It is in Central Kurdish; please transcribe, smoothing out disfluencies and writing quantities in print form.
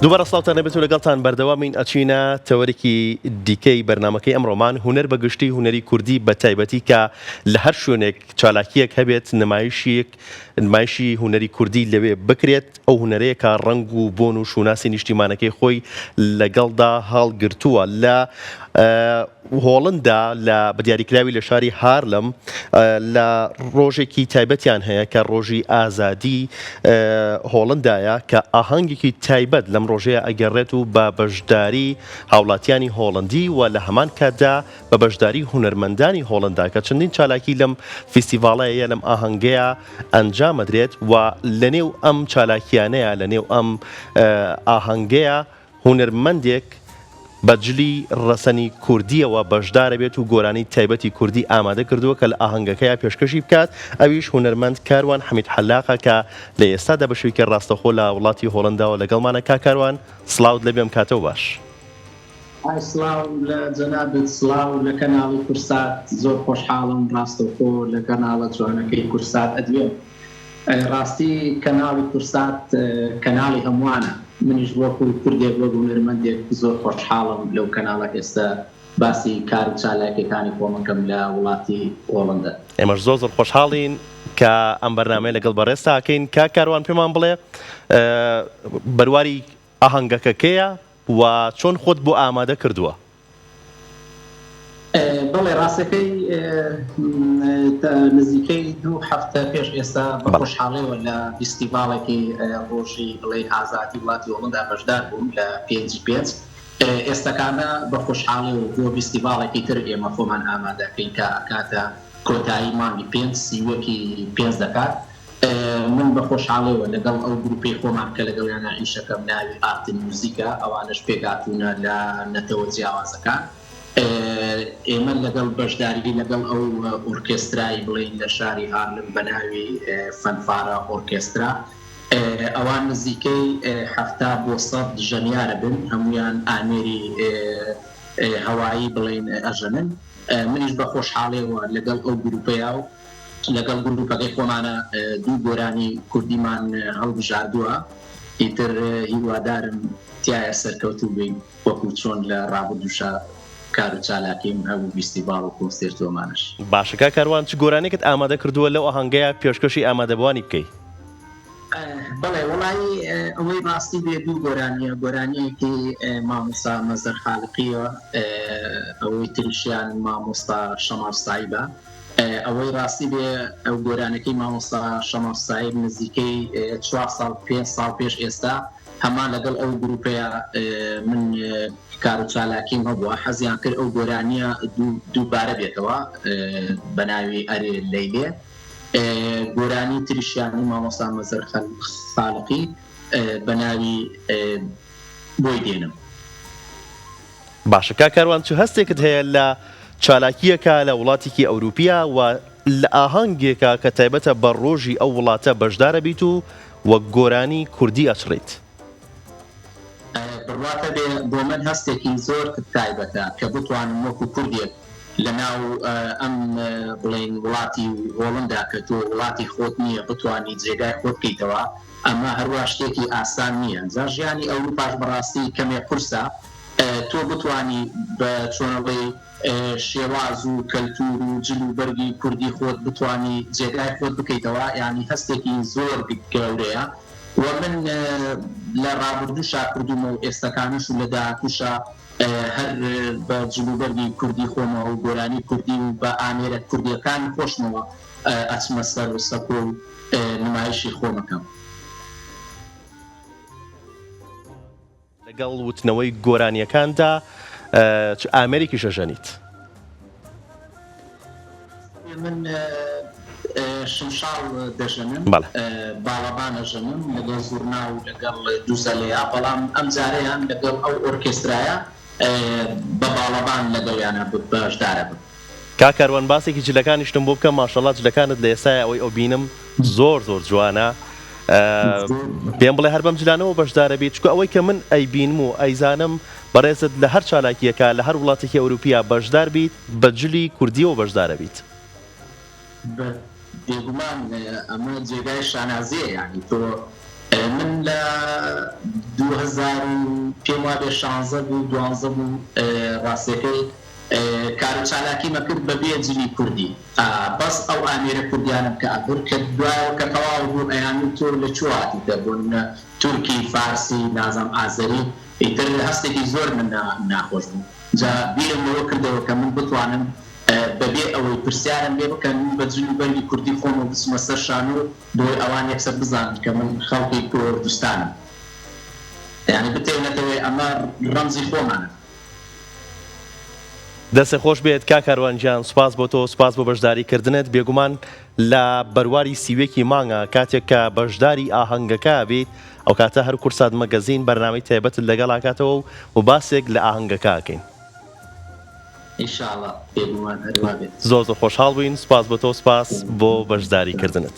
دووبارە سڵاوتان لێبێت و لەگەڵتان بەردەوامین ئەچینە تەوەرێکی دیکەی بەرنامەکەی ئەمڕۆمان هونەر بە گشتی هونەری کوردی بە تایبەتی کە لە هەر شوێنێک چالاکیەک هەبێت نمایشیەک نمایشی هونەری کوردی لەوێ بکرێت ئەو هونەرەیە کە ڕەنگ و بۆن و شوناسی نیشتیمانەکەی خۆی لەگەڵدا هەڵگرتووە لە هۆڵندا لە بەدیاریکراوی لە شاری هارلم لە ڕۆژێکی تایبەتیان هەیە کە ڕۆژی ئازادی هۆڵندایە کە ئاهەنگێکی تایبەت لەم ڕۆژەیە ئەگەڕێت و بە بەشداری هاوڵاتیانی هۆڵندی و لە هەمان کاتدا بە بەشداری هونەرمەندانی هۆڵندا کە چەندین چالاکی لەم فیستیڤاڵەیە لەم ئاهەنگەیە ئەنجامەدرێت و لەنێو ئەم چالاکیانەیە لەنێو ئەم ئاهەنگەیە هونەرمەندێک بە جلی ڕەسەنی کوردییەوە بەشدارەبێت و گۆرانی تایبەتی کوردی ئامادە کردووە کە لە ئاهەنگەکەیا پێشکەشی بکات، ئەویش هونەرمەند کاروان حەمید حەلاقە کە لە ئێستادا بە شێوەیەکی ڕاستەوخۆ لە وڵاتی هۆڵەنداوە لەگەڵمانە. کاک کاروان سڵاوت لێبێ ئەم کاتەو باش. ئای سڵاو لە جەنابت سڵاو لە کەناڵی کورسات زۆر خۆشحاڵم ڕاستەوخۆ لە کەناڵە جوانەکەی کورسات ئەدوێم. ڕاستی کەناڵی کورسات کەناڵی هەمووانە منیش وەکو کوردێک وەک هونەرمەندێک زۆر خۆشحاڵم لەو کەناڵە ئێستا باسی کار و چالاکیەکانی خۆمەکەم لە وڵاتی هۆڵندا. ئێمەش زۆر زۆر خۆشحاڵین کە ئەم بەرنامەیە لەگەڵ بەڕێزتا ئەکەین. کاک کاروان پێمان بڵێ بەرواری ئاهەنگەکە کەیە و چۆن خۆت بۆ ئامادە کردووە؟ بەڵێ ڕاستەکەی نزیکەی دوو هەفتە پێش ئێستا بە خۆشحاڵیەوە لە فیستیڤاڵێکی ڕۆژی بڵێ ئازادی وڵاتی هۆڵندا بەشدار بووم لە پێنجی پێنج ئێستەکانە بە خۆشحاڵی و بۆ فیستیڤاڵێکی تر ئێمە خۆمان ئامادەکەین کە ئەکاتە کۆتایی مانگی پێنج سیوەکی پێنج دەکات من بە خۆشحاڵیەوە لەگەڵ ئەو گروپەی خۆمان کە لەگەڵیانا ئیشەکەم ناوی ئارتن میوزیکە ئەوانەش پێکهاتوونە لە نەتەوە جیاوازەکان ئێمە لەگەڵ بەشداری لەگەڵ ئەو ئۆرکێسترای بڵێین لە شاری هارلم بە ناوی فەنفارە ئۆرکێسترا ئەوان نزیکەی 70 بۆ 100 ژەنیارە بن هەمویان ئامێری هەوایی بڵێین ئەژەنن منیش بە خۆشحاڵیەوە لەگەڵ ئەو گروپەیا و لەگەڵ گروپەکەی خۆمانە دوو گۆرانی کوردیمان هەڵبژاردووە ئیتر هیوادارم تیایا سەرکەوتوو بین وەکو چۆن لە ڕابردووشا کار و چالاکیم هەبوو ڤیستیڤاڵ و کۆنسێرت و ئەمانەش. باشە کاک کاروان چ گۆرانیەکت ئامادە کردووە لەو ئاهەنگەیا پێشکەشی ئامادەبوانی بکەی؟ بەڵێ وەڵایی ئەوەی ڕاستی بێ دوو گۆرانیە گۆرانیەکی مامۆستا مەزهەر خالقیە ئەوەی تریشیان مامۆستا شەماڵ سایبە. ئەوەی ڕاستی بێ ئەو گۆرانەکەی مامۆستا شەماڵ سایب نزیکەی چوار ساڵ پێنج ساڵ پێش ئێستا هەمان لەگەڵ ئەو گروپەیە من کار و چالاکیم هەبووە حەزیان کرد ئەو گۆرانیە دووبارە بێتەوە بە ناوی ئەرێ لەیلێ گۆرانی تریشیانی مامۆستا مەزەر خالقی بە ناوی بۆی دێنم. باشە کاک کاروان چ هەستێکت هەیە لە چالاکییەکە لە وڵاتێکی ئەوروپیە و لە ئاهەنگێکا کە تایبەتە بە ڕۆژی ئەو وڵاتە بەشدارەبیت و وەک گۆرانی کوردی ئەچڕیت؟ بڕوات هەبێ بۆ من هەستێکی زۆر تایبەتە کە بتوانم وەکو کوردێک لە ناو ئەم بڵێین وڵاتی هۆڵندا کە تۆ وڵاتی خۆت نییە بتوانی جێگای خۆت بکەیتەوە ئەمە هەروا شتێکی ئاسان نییە جا ژیانی ئەوروپاش بەڕاستی کەمێ قورسە تۆ بتوانی بە چۆنەڵێی شێواز و کەلتور و جل و بەرگی کوردی خۆت بتوانی جێگای خۆت بکەیتەوە یانی هەستێکی زۆر گەورەیە و من لە ڕابردووشا کردوومە و ئێستەکانەش و لە داهاتووشا هەر بە جل و بەرگی کوردی خۆمەوە و گۆرانی کوردی و بە ئامێرە کوردیەکانی خۆشمەوە ئەچمە سەر سەکۆ و نمایشی خۆمەکەم. لەگەڵ وتنەوەی گۆرانییەکاندا چ ئامێرێکیش ئەژەنیت؟ من شمشاڵ دەژەنم، باڵەبان ئەژەنم لەگەڵ زوڕنا و لەگەڵ دووزەلەیا، بەڵام ئەمجارەیان لەگەڵ ئەو ئۆرکێسترایە بە باڵەبان لەگەڵیانا بەشدارەبم. کاک کاروان باسێکی جلەکانیشتم بۆ بکە ماشەڵا جلەکانت لە ئێستایا ئەوەی ئەوبینم زۆر زۆر جوانە پێم بڵێ هەر بەم جلانەوە بەشدارە بیت چونکە ئەوەی کە من ئەیبینم و ئەیزانم بەڕێزت لە هەر چالاکیەکە لە هەر وڵاتێکی ئەوروپیا بەشدار بیت بە جلی کوردیەوە بەشدارە بیت. بێگومان ئەمە جێگای شانازیە یانی تۆ من لە. 2000 و پێم وابێ شانزە بوو دوانزە بوو ڕاستیەکەی کار و چالاکیم ئەکرد بە بێ جلی کوردی بەس ئەو ئامێرە کوردیانەم کە ئەبرد کە دوایەوە کە تەواو بوو ئەیانوت تۆ لە کوێ هاتیتە بۆ نمونە تورکی فارسی نازانم ئازەری ئیتر هەستێکی زۆر من ناخۆش بوو جا بیرم لەوە کردەوە کە من بتوانم بەبێ ئەوەی پرسیارم لێ بکەن من بە جل و بەرگی کوردی خۆمەوە بچمە سەر شانۆ بۆی ئەوان یەکسەر بزانن کە من خەڵکی کوردستانم یانی بتەوێ نەتەوێ ئەمە ڕەمزی خۆمانە. دەستت خۆش بێت کاک کاروان گیان سوپاس بۆ تۆ سوپاس بۆ بەشداری کردنت بێگومان لە بەرواری سیوێکی مانگە کاتێک کە بەشداری ئاهەنگەکە بیت ئەو کاتە هەر کورسات مەگەزین بەرنامەی تایبەتت لەگەڵ ئاکاتەوە و و باسێک لە ئاهەنگەکە ئەکەین. ان شاء اللە بێگومان هەر وا بێت. زۆر زۆر خۆشحاڵ بووین سوپاس بۆ تۆ سوپاس بۆ بەشداری کردنت.